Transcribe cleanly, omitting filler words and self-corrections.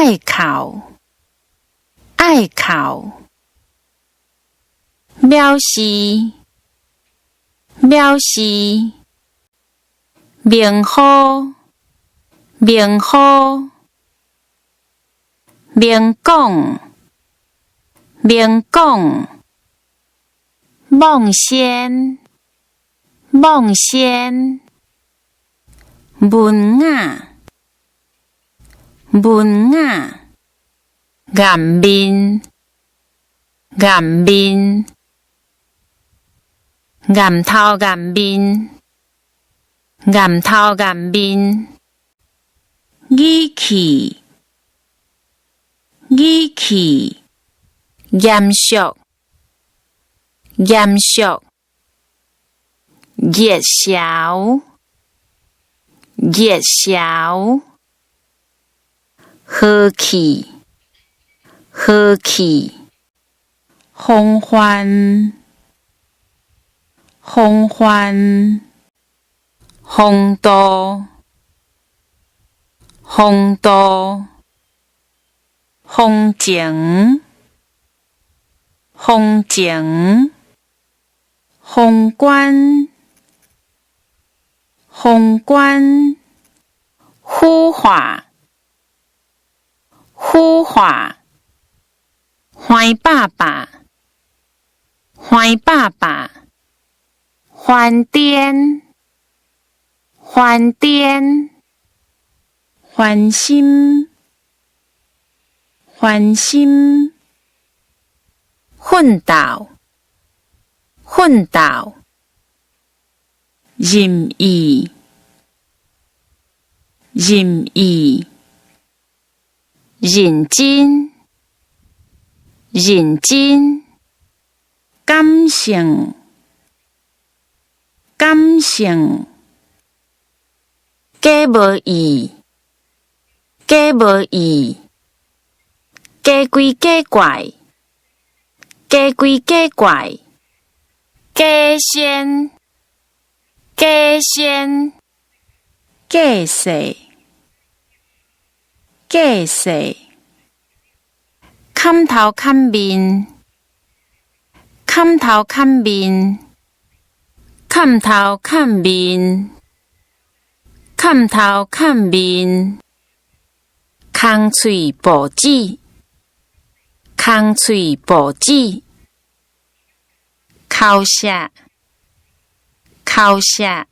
愛哭，愛哭，藐視，藐視，明好，明好，明講，明講，妄仙，妄仙，文雅，文雅，顏面，顏面，巖頭巖面，巖頭巖面，語氣，語氣，嚴肅，嚴肅，熱潮，熱潮，和氣，和氣，防範，防範，風度，風度，風情，風情，封關，封關，腐化，腐化，歡爸爸，歡爸爸，翻顛，翻顛，煩心，煩心，奮鬥，奮鬥，任意，任意，認真，認真，感性，感性，假無意，假無意，假鬼假怪，假鬼假怪，假仙，假仙，假勢，假勢，砍頭砍面，砍頭砍面，砍頭砍面，砍頭砍面，空喙報紙，空喙報紙，口舌，口舌。